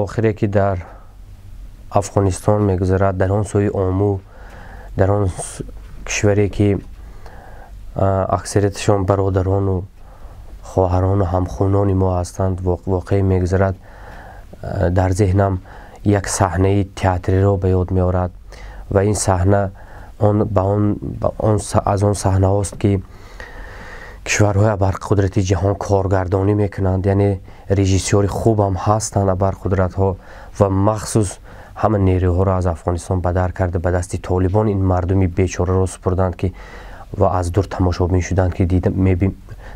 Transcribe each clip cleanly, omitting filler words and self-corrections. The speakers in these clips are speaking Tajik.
Охире ки дар Афғонистон мегузарад, дар он сӯи Ому, дар он кишваре ки аксарияташон бародарону хоҳарону ҳамхунони мо ҳастанд, воқеъ мегузарад, дар зеҳнам як саҳнаи театриро ба ёд меорад ва ин саҳна аз он саҳнаҳост, ки кишварҳои абарқудрати ҷаҳон коргардонӣ мекунанд, яъне режиссёри хубам ҳастанд абарқудратҳо ва махсус ҳама нерӯҳоро аз Афғонистон бадар карда, ба дасти Толибон ин мардуми бечораро супурданд, ки ва аз дур тамошобин шуданд, ки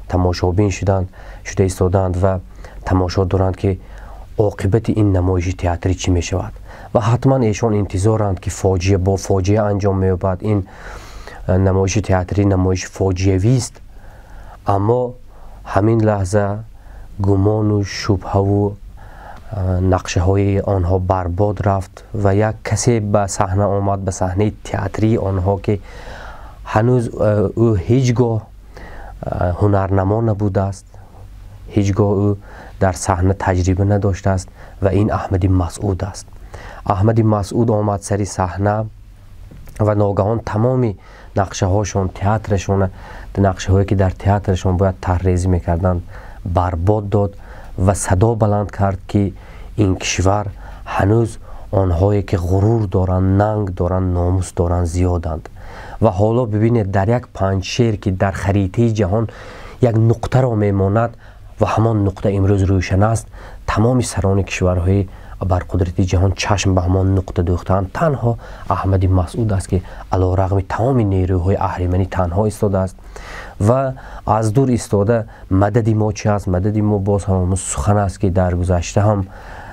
тамошобин шуданд, шуда истодаанд ва тамошо доранд, ки оқибати ин намоиши театрӣ чӣ мешавад. Ва ҳатман эшон интизоранд, ки фоҷиа бо фоҷиа анҷом меёбад. Ин намоиши театрӣ намоиши фоҷиавист, аммо ҳамин лаҳза гумону шубҳаву нақшаҳои онҳо барбод рафт ва як касе ба саҳна омад, ба саҳнаи театрии онҳо, ки ҳанӯз ӯ ҳеҷ гоҳ ҳунарнамо набудааст, ҳеҷ гоҳ ӯ дар саҳна таҷриба надоштааст, ва ин Аҳмади Масъуд аст. Аҳмади Масъуд омад сари саҳна ва ногаҳон тамоми нақшаҳошон, театрашон, нақшаҳое ки дар театрашон бояд тарҳрезӣ мекарданд, барбод дод ва садо баланд кард, ки ин кишвар ҳанӯз онҳое ки ғурур доранд, нанг доранд, номус доранд, зиёданд. Ва ҳоло бибинед, дар як Панҷшер, ки дар харитаи ҷаҳон як нуқтаро мемонад ва ҳамон нуқта имрӯз рӯшан аст, тамоми сарони кишварҳои абарқудрати ҷаҳон чашм ба ҳамон нуқта дӯхтаанд. Танҳо Аҳмади Масъуд аст, ки алорағми тамоми нерӯҳои аҳриманӣ танҳо истодааст ва аз дур истода. Мадади мо чи аст? Мадади мо боз ҳам сухан аст, ки дар гузашта ҳам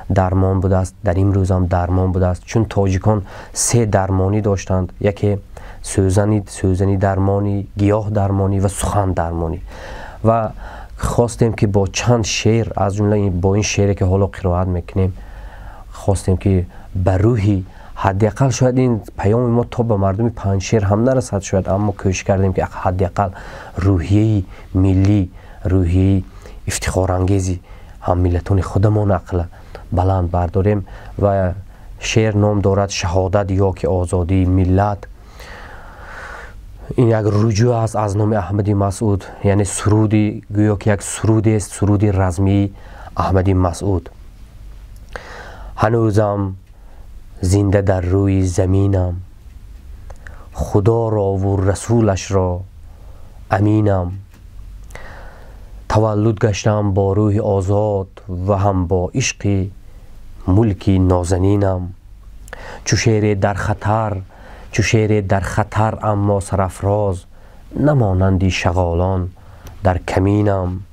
дармон будааст, дар имрӯз ҳам дармон будааст, чун тоҷикон се дармонӣ доштанд: яке сӯзани дармонӣ, гиёҳ дармонӣ ва сухан дармонӣ. Ва хостем, ки бо чанд шеър, аз ҷумла бо ин шеъре ки ҳоло қироат мекунем, хостем, ки ба рӯҳи ҳадди ақал, шояд ин паёми мо то ба мардуми Панҷшер ҳам нарасад шояд, аммо кӯшиш кардем, ки ҳадди ақал рӯҳияи миллӣ, рӯҳияи ифтихорангези ҳаммиллатони худамон ақла баланд бардорем. Ва шеър ном дорад «Шаҳодат ё ки озодии миллат». Ин як руҷӯъ аст аз номи Аҳмади Масъуд, яъне суруди, гӯё ки як сурудест, суруди размии Аҳмади Масъуд. Ҳанӯзам зинда дар рӯи заминам, Худорову расулашро аминам. Таваллуд гаштам бо рӯҳи озод ва ҳам бо ишқи мулки нозанинам. Чу шере дар хатар, чу шере дар хатар, аммо сарафроз, намонанди шағолон дар каминам.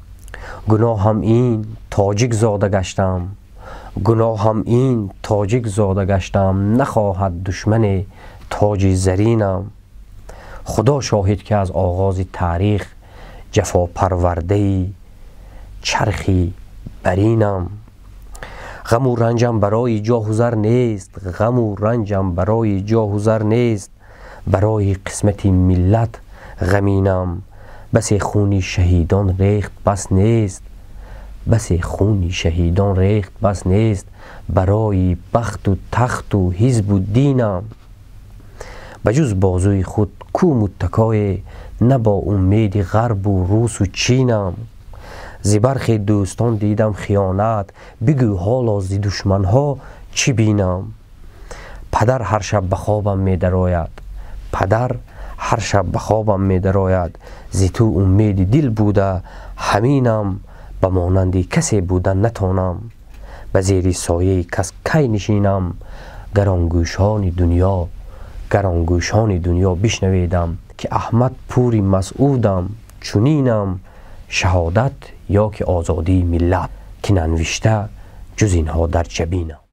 Гуноҳам ин тоҷик зода гаштам, гуноҳам ин тоҷик зода гаштам, нахоҳад душмане тоҷи заринам. Худо шоҳид, ки аз оғози таърих ҷафопарвардаи чархи баринам. Ғаму ранҷам барои ҷоҳу зар нест, ғаму ранҷам барои ҷоҳу зар нест, барои қисмати миллат ғаминам. Басе хуни шаҳидон рехт, бас нест, басе хуни шаҳидон рехт, бас нест, барои бахту тахту ҳизбу динам. Ба ҷуз бозуи худ кӯ муттакое, на бо умеди ғарбу русу чинам. Зи бархе дӯстон дидам хиёнат, бигӯ ҳоло зи душманҳо чӣ бинам? Падар ҳар шаб ба хобам медарояд, падар ҳар шаб ба хобам медарояд, зи ту умеди дил буда ҳаминам. Ба монанди касе будан натонам, ба зери сояи кас кай нишинам? Гаронгӯшони дунё, гаронгӯшони дунё, бишнаведам, ки Аҳмад пури Масъудам чунинам. Шаҳодат ё ки озодии миллат, ки нанвишта ҷуз инҳо дар ҷабинам.